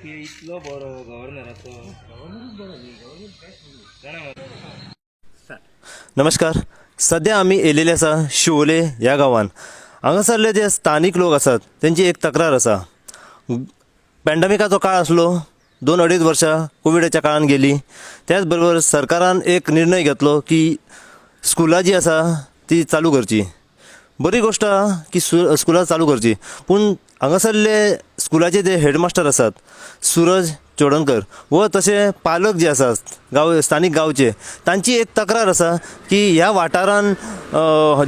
की इतलो बरो गव्हर्नराचो. जाणा. नमस्कार. सध्या आमी येयलेले आसा शिवोले ह्या गांवान. हांगासरले जे स्थानीक लोक आसात तेंची एक तक्रार आसा. पॅन्डमिकाचो काळ आसलो, 2-2.5 वर्सां कोविडाच्या काळान गेली. त्याच बरोबर सरकारान एक निर्णय घेतलो की स्कुलां जी आसा ती चालू करची. बरी गोश्ट आहा की स्कुलां चालू करची, पूण हांगासरले स्कुलाचे जे हेडमास्टर आसात सुरज चोडणकर व तशें पालक जे आसात गांव स्थानीक गांवचे, तांची एक तक्रार आसा की ह्या वाठारान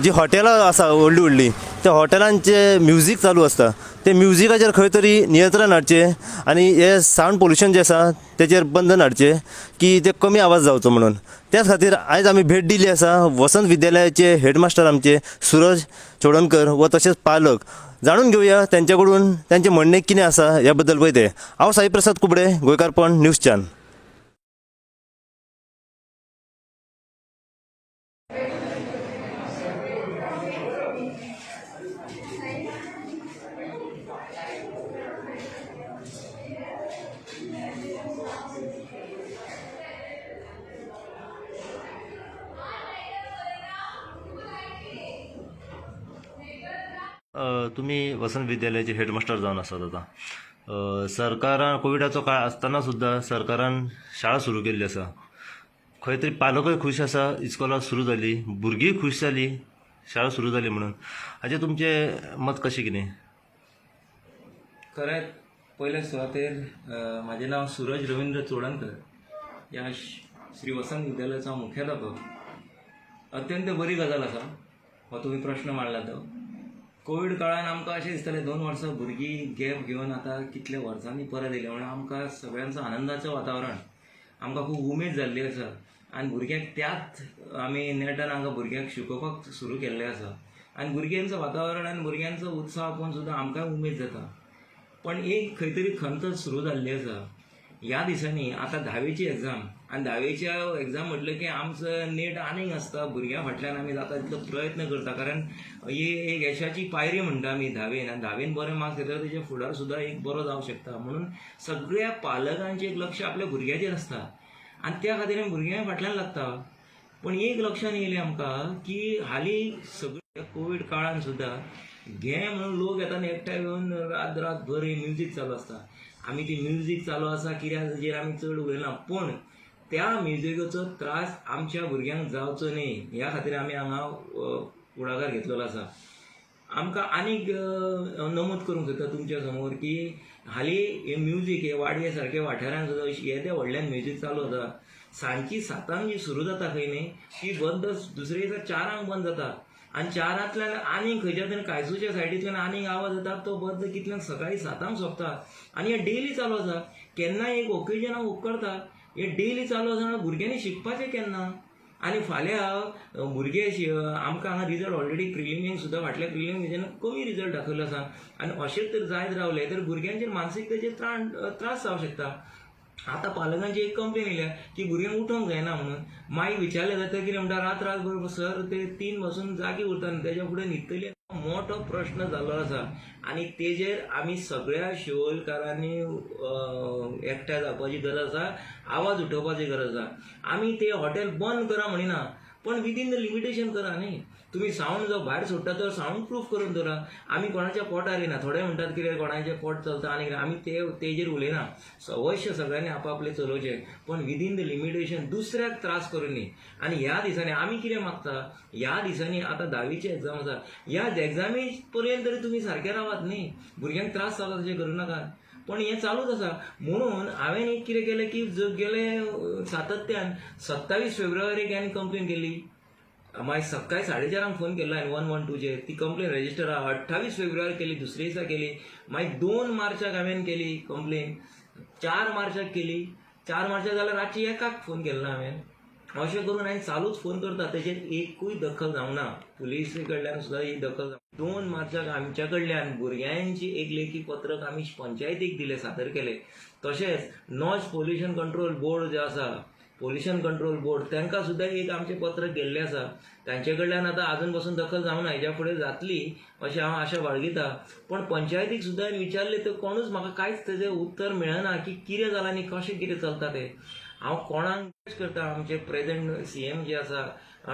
जी हॉटेलां आसा व्हडलीं व्हडलीं, त्या हॉटेलांचे म्युजीक चालू आसता. ते म्युजिकाचेर खंय तरी नियंत्रण हाडचें आनी हे सावंड पोल्युशन जें आसा तेचेर बंधन हाडचें की ते कमी आवाज जावचो म्हणून. त्याच खातीर आयज आमी भेट दिल्ली आसा वसंत विद्यालयाचे हेडमास्टर आमचे सुरज चोडणकर व तशेंच पालक. जाणून घेवया तेंच्या कडून तेंचें म्हणणें कितें आसा ह्या बद्दल. पळय तें हांव साईप्रसाद कुबडे, गोंयकारपण न्यूज चॅनल. तुमी वसंत विद्यालयाचे हेडमास्टर जावन आसात आतां. सरकारान कोविडाचो काळ आसतना सुद्दां सरकारान शाळा सुरू केल्ली आसा. खंय तरी पालकय खूश आसा, इस्कोलां सुरू जाली, भुरगींय खूश जाली शाळा सुरू जाली म्हणून. हाचें तुमचें मत कशें कितें? खरेंच पयले सुवातेर म्हाजें नांव सुरज रविंद्र चोडणकर. ह्या श्री वसंत विद्यालयाचो हांव मुख्याध्यापक. अत्यंत बरी गजाल आसा हो तुमी प्रश्न मांडला तो. कोवीड काळान आमकां अशें दिसतालें 2 वर्सां भुरगीं गॅप घेवन आतां कितल्या वर्सांनी परत येयले म्हणून आमकां सगळ्यांचो आनंदाचें वातावरण, आमकां खूब उमेद जाल्ली आसा आनी भुरग्यांक त्याच आमी नेटान आमकां भुरग्यांक शिकोवपाक सुरू केल्लें आसा आनी भुरग्यांचो वातावरण आनी भुरग्यांचो उत्साह पळोवन सुद्दां आमकांय उमेद जाता. पण एक खंय तरी खंत सुरू जाल्ली आसा ह्या दिसांनी. आतां धावेची एग्जाम आनी धावेच्या एग्जाम म्हटलें की आमचो नेट आनीक आसता. भुरग्यां फाटल्यान आमी जाता तितलो प्रयत्न करता, कारण ही एक यशाची पायरी म्हणटा आमी धावेन, आनी धावेन बरे मार्क्स घेतल्यार तेजे फुडार सुद्दां एक बरो जावंक शकता. म्हणून सगळ्या पालकांचें एक लक्ष आपल्या भुरग्याचेर आसता आनी त्या खातीर आमी भुरग्यां फाटल्यान लागता. पण एक लक्षान येयलें आमकां की हालीं सगळ्या कोवीड काळान सुद्दां घे म्हणून लोक येता आनी एकठांय येवन रात रातभर ही म्युजीक चालू आसता. आमी ती म्युजीक चालू आसा कितें आसा तेजेर आमी चड उलयना, पूण त्या म्युजिकाचो त्रास आमच्या भुरग्यांक जावचो न्ही ह्या खातीर आमी हांगा फुडाकार घेतलेलो आसा. आमकां आनीक नमूद करूंक सोदता तुमच्या समोर की हालीं हे म्युजीक हे वाडये सारके वाठारान सुद्दां अशी येद्या व्हडल्यान म्युजीक चालू आसा. सांजची 7 जी सुरू जाता खंय न्ही ती बंद दुसरे दिसा 4 बंद जाता आनी 4 आनीक खंयच्या तरी कायसूच्या सायडींतल्यान आनीक आवाज येता, तो बंद कितल्यांक सकाळीं 7 सोंपता. आनी हें डेली चालू आसा. केन्नाय एक ओकेजनाक उपकारता, हें डेली चालू आसा म्हणल्यार भुरग्यांनी शिकपाचें केन्ना? आनी फाल्यां भुरगे आमकां हांगा रिजल्ट ऑलरेडी प्रिलिमींक सुद्दां फाटल्या प्रिलिमींग कमी रिजल्ट दाखयलो आसा आनी अशेंच तर जायत रावलें तर भुरग्यांचेर मानसिकतेचेर त्रास जावंक शकता. आतां पालकांची एक कंप्लेन येयल्या की भुरग्यांक उठोवंक जायना म्हणून. मागीर विचारलें जाता कितें म्हणटा, रात रातभर सर ते 3 पासून जागे उरता आनी तेज्या फुडें न्हिदतली. मोठो प्रश्न जाल्लो आसा आनी तेजेर आमी सगळ्या शिवोलकारांनी एकठांय जावपाची गरज आसा, आवाज उठोवपाची गरज आसा. आमी ते हॉटेल बंद करा म्हणिना, पण विदीन the limitation करा न्ही. तुमी सावंड जो भायर सोडटा तो सावंड प्रूफ करून दवरा. आमी कोणाच्या पोटार येना. थोडे म्हणटात कितें कोणाचें पोट चलता आनी कितें, आमी तेजेर उलयना. अवश्य सगळ्यांनी आपापलें चलोवचें, पण विदीन the limitation, दुसऱ्याक त्रास करूं न्ही. आनी ह्या दिसांनी आमी कितें मागता, ह्या दिसांनी आतां धावीची एग्जाम आसा, ह्या एग्जामी पर्यंत तरी तुमी सारके रावात न्ही, भुरग्यांक त्रास जाता तशें करूं नाकात. पण हें चालूच आसा. म्हणून हांवें एक कितें केलें की गेले सातत्यान 27 फेब्रुवारीक हांवें कंप्लेन केली. मागीर सकाळी 4:30 फोन केल्लो हांवें 112चेर, ती कंप्लेन रजिस्टर आहा. 28 फेब्रुवारी केली, दुसरे दिसा केली. मागीर 2 मार्चाक हांवें केली कंप्लेन, 4 मार्चाक केली. 4 मार्चाक जाल्यार रातची 1 फोन केल्लो हांवें. अशें करून हांवें चालूच फोन करता, तेचेर एकूय दखल जावंक ना. पुलिसे कडल्यान सुद्दां ही दखल जावंक. 2 मार्चाक आमच्या कडल्यान भुरग्यांची एक लेखी पत्रक आमी पंचायतीक दिलें, सादर केलें. तशेंच नॉयज पोल्युशन कंट्रोल बोर्ड जें आसा पोल्युशन कंट्रोल बोर्ड तांकां सुद्दां एक आमचें पत्र गेल्लें आसा. तांचे कडल्यान आतां आजून पसून दखल जावना, हेज्या फुडें जातली अशें हांव आशा बाळगितां. पूण पंचायतीक सुद्दां विचारलें तर कोणूच म्हाका कांयच तेजें उत्तर मेळना की कितें जालां आनी कशें कितें चलता तें. हांव कोणाक करता, आमचे प्रेजेंट सीएम जे आसा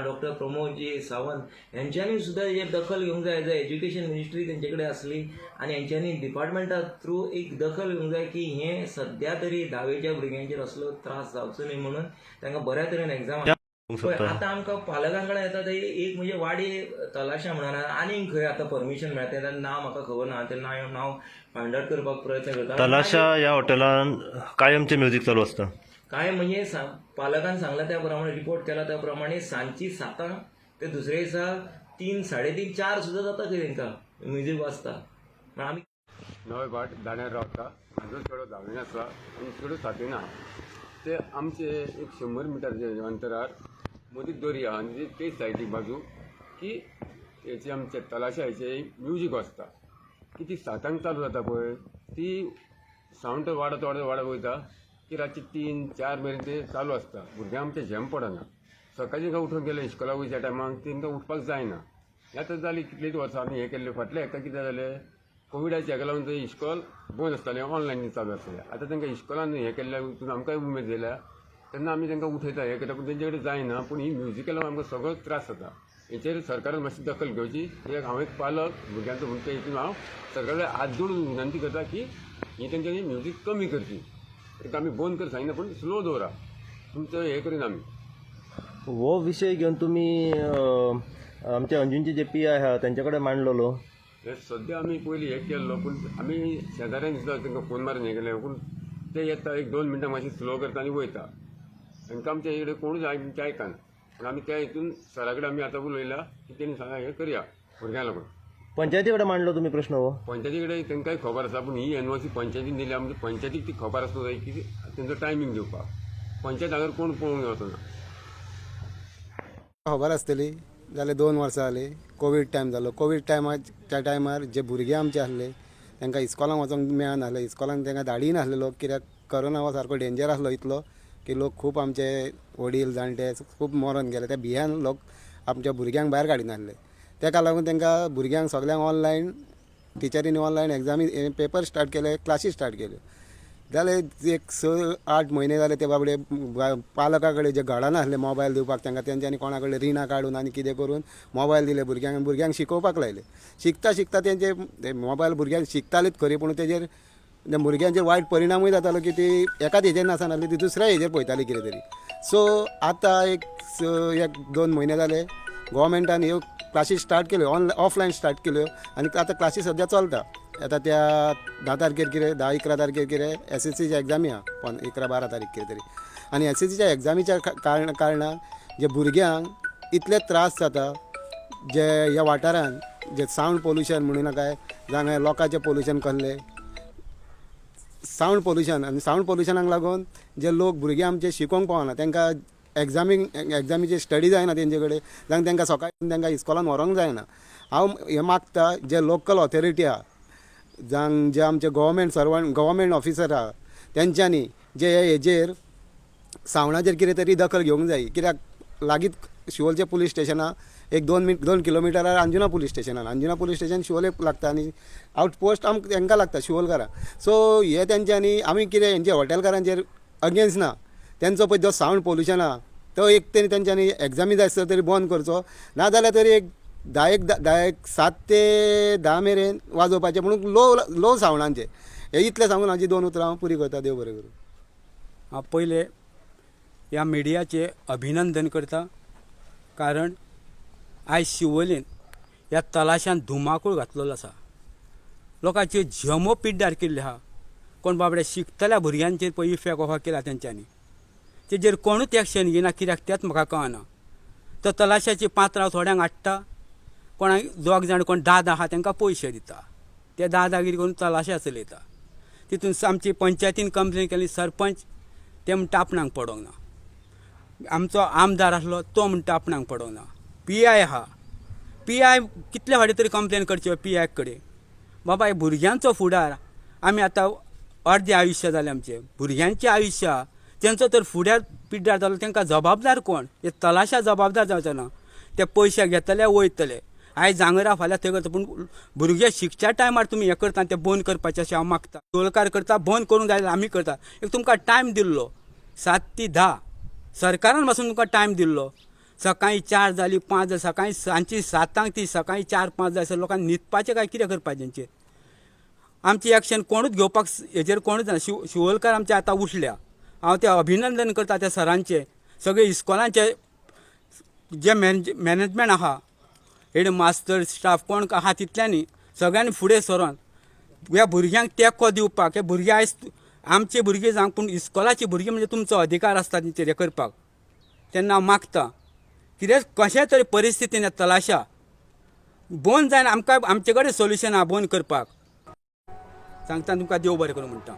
डॉक्टर प्रमोदजी सावंत हेंच्यांनी सुद्दां हेजेर दखल घेवंक जाय. जर एज्युकेशन मिनिस्ट्री तेंचे कडेन आसली आनी हेंच्यांनी डिपार्टमेंटा थ्रू एक दखल घेवंक जाय की हें सद्या तरी धावेच्या भुरग्यांचेर असलो त्रास जावचो न्हय म्हणून तांकां बऱ्या तरेन एग्जाम. पळय आतां आमकां पालकां कडेन येता ते एक म्हणजे वाडी तलाशा म्हणून आनीक खंय आतां परमिशन मेळटा तें नांव म्हाका खबर ना, तें नांव फायंड आवट करपाक प्रयत्न करता. तलाशा ह्या हॉटेलान कायमचें म्युजीक चालू आसता. काय म्हणजे पालकान सांगला त्या प्रमाणे, रिपोर्ट केला त्या प्रमाणे सांजची 7 ते दुसरे दिसा 3, 3:30, 4 सुद्दां जाता खंय तांकां म्युजीक वाजता. आमी नवे भाट दाण्यार रावता. म्हाजो चेडो धावेन आसा आनी चेडो सातवेन आहा. ते आमचे एक 100 मिटरचे अंतरार मदीं दर्या आनी ते सायडीक बाजू की हेचे आमचे तलाशा हेचे म्युजीक वाजता की ती 7 चालू जाता पळय, ती सावंड वाडत वाडत वाडत वयता की रातची 3, 4 मेरेन ते चालू आसता. भुरग्यांक आमचें झेम पडना. सकाळचें तांकां उठून गेलें इस्कोलाक वयच्या टायमाक तांकां उठपाक जायना. हें आतां जालीं कितलीं वर्सां आमी हें केल्लें. फाटल्या हेका कितें जालें, कोविडाच्या हेका लागून थंय इस्कोल बंद आसतालें, ऑनलायन चालू आसतालें. आतां तांकां इस्कोलान हें केल्ल्या हितून आमकांय उमेद येयल्या, तेन्ना आमी तांकां उठयता हें करता, पूण तेंचे कडेन जायना. पूण ही म्युजिका लागून आमकां सगळो त्रास जाता. हेचेर सरकारान मातशी दखल घेवची. कित्याक हांव एक पालक भुरग्यांचो म्हणून ते हितून हांव सरकारा हात जोडून विनंती करता की ही तेंच्यांनी म्युजीक कमी करची. तांकां आमी बंद कर सांगिना, पूण स्लो दवरा तुमचो हें करीन आमी. हो विशय घेवन तुमी आमचे अंजूचे जे पी I आहा तेंचे कडेन मांडलेलो? हे सद्या आमी पयलीं हें केल्लो, पूण आमी शेजाऱ्यांनी सुद्दां तांकां फोन मारून हें केलें, पूण ते येता 1-2 मिनटां मातशें स्लो करता आनी वयता. तांकां आमच्या कडेन कोणूच आमचें आयकना. पूण आमी त्या हितून सरा कडेन आमी आतां उलयला की तेणी सांगा हें करया भुरग्यां लागून. पंचायती कडेन मांडलो तुमी प्रश्न हो? पंचायती कडेन तांकांय खबर आसा, पूण ही एनओसी पंचायतीन दिल्या म्हणजे पंचायतीक ती खबर आसूंक जाय की तेंचो टायमींग दिवपाक. पंचायत हांगा कोण पळोवंक वचना. खबर आसतली जाल्यार 2 वर्सां जालीं कोवीड टायम जालो. कोवीड टायमाच्या टायमार जे भुरगे आमचे आसले तांकां इस्कॉलांक वचोंक मेळनासलें. इस्कॉलांक तांकां धाडी नासले लोक, कित्याक कोरोना हो सारको डेंजर आसलो इतलो की लोक खूब आमचे वडील जाणटे खूब मरोन गेले. त्या भियान लोक आमच्या भुरग्यांक भायर काडिनासले. ताका लागून तांकां भुरग्यांक सगल्यांक ऑनलायन टिचरींनी ऑनलायन एग्जामी पेपर स्टार्ट केले, क्लासी स्टार्ट केल्यो. जाल्यार एक 6-8 म्हयने जाले ते बाबडे पालका कडेन जे घडनासले मोबायल दिवपाक तांकां, तेंच्यांनी कोणा कडेन रिणां काडून आनी कितें करून मोबायल दिले भुरग्यांक. भुरग्यांक शिकोवपाक लायले. शिकता शिकता तेंचे मोबायल भुरग्यांक शिकतालीच खरी, पूण तेजेर भुरग्यांचेर वायट परिणामूय जातालो की ती एकाच हेजेर नासनासली, ती दुसऱ्या हेजेर पळयताली कितें तरी. सो आतां एक 1-2 म्हयने जाले गोवोरमेंटान ह्यो क्लासी स्टार्ट केल्यो, ऑफलायन स्टार्ट केल्यो आनी आतां क्लासी सद्या चलता. आतां त्या 10 तारखेर कितें 10-11 तारखेर कितें एसएससीच्या एग्जामी आहा, 11-12 तारीख कितें तरी. आनी एसएससीच्या एग्जामीच्या कारणान जे भुरग्यांक इतले त्रास जाता, जे ह्या वाठारान जे सावंड पोल्युशन म्हणू नाका, जावं लोकांचें पोल्युशन कसलें सावंड पोल्युशन, आनी सावंड पोल्युशनाक लागून जे लोक भुरगे आमचे शिकोवंक पावना, तांकां एग्जामीची स्टडी जायना तेंचे कडेन, जावं तांकां सकाळी तांकां इस्कॉलान व्हरोंक जायना. हांव हें मागता जे लोकल ऑथॉरिटी आहा, जावं जे आमचे गव्हर्मेंट सर्वंट गव्हर्मेंट ऑफिसर आहा, तेंच्यांनी जे हेजेर सावंडाचेर कितें तरी दखल घेवंक जाय. कित्याक लागींच शिवोलचें पुलीस स्टेशना एक 2 किलोमिटरार अंजुना पुलीस स्टेशनान, अंजुना पुलीस स्टेशन शिवोलेक लागता आनी आवट पोस्ट आमकां तांकां लागता शिवोलकारां. सो हे तेंच्यांनी आमी कितें हेंचे हॉटेलकारांचेर अगेन्स्ट ना, तेंचो पळय जो सावंड पोल्युशन आहा तो एक तरी तेंच्यांनी एग्जामी जाय आसलो तरी बंद करचो, ना जाल्यार तरी एक 10 7 ते 10 मेरेन वाजोवपाचें, पूण लो लो सावंडांचेर. हे इतलें सांगून म्हाजी 2 उतरां हांव पुरी करता. देव बरें करूं. हांव पयलें ह्या मिडियाचें अभिनंदन करता, कारण आयज शिवोलेन ह्या तलाशान धुमाकूळ घातलेलो आसा. लोकांच्यो झेमो पिड्ड्यार केल्ल्यो आहा. कोण बाबड्या शिकतल्या भुरग्यांचेर पळय इफेक्ट हो केला तेंच्यांनी, तेजेर कोणूच एक्शन घेयना. कित्याक तेंच म्हाका कळना. तो तलाशाची पात्रां थोड्यांक हाडटा, कोणाक दोग जाण कोण दादा आहा तांकां पयशे दिता, ते दादागिरी करून तलाशा चलयता. तितून आमची पंचायतीन कंप्लेन केली, सरपंच ते म्हणटा आपणाक पडोंक ना, आमचो आमदार आसलो तो म्हणटा आपणाक पडोंक ना, पी I आहा, पी I कितले फावटी तरी कंप्लेन करच्यो पी I कडेन. बाबा हे भुरग्यांचो फुडार, आमी आतां अर्दें आयुश्य जालें आमचें, भुरग्यांचें आयुश्य आहा, तेंचो तर फुड्यार पिड्ड्यार जालो तांकां जबाबदार कोण? हे तलाशा जबाबदार जावचे ना. ते पयशे घेतले वयतले, आयज जांगरा फाल्यां थंय करता, पूण भुरगे शिकच्या टायमार तुमी हें करता आनी तें बंद करपाचें अशें हांव मागता. शिवोलकार करता बंद करूंक जाय जाल्यार आमी करता. एक तुमकां टायम दिल्लो 7 ते 10, सरकारान पासून तुमकां टायम दिल्लो. सकाळीं 4 जालीं 5 जालीं, सकाळीं सांजची 7 ती सकाळीं 4-5 जायसर लोकांक न्हिदपाचें काय कितें करपाचें तेंचेर? आमची एक्शन कोणूच घेवपाक हेजेर कोणूच ना. शिवोलकार आमचे आतां उठल्या, हांव तें अभिनंदन करता त्या सरांचें, सगळे इस्कॉलांचे जे मॅनेजमेंट आहा, हेड मास्तर स्टाफ कोण आहा तितल्यांनी सगळ्यांनी फुडें सरोन ह्या भुरग्यांक तेंको दिवपाक. हे भुरगे आयज आमचे भुरगे जावं, पूण इस्कॉलाची भुरगीं म्हणजे तुमचो अधिकार आसता तेंचेर हें करपाक. तेन्ना हांव मागता कितें कशें तरी परिस्थितीन तलाशा बंद जायना, आमकां आमचे कडेन सोल्युशन आहा बंद करपाक. सांगता तुमकां, देव बरें करूं म्हणटा.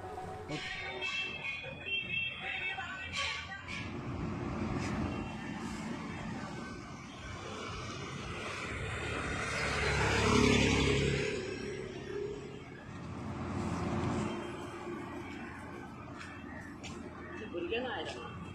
भुरगे ना आयला.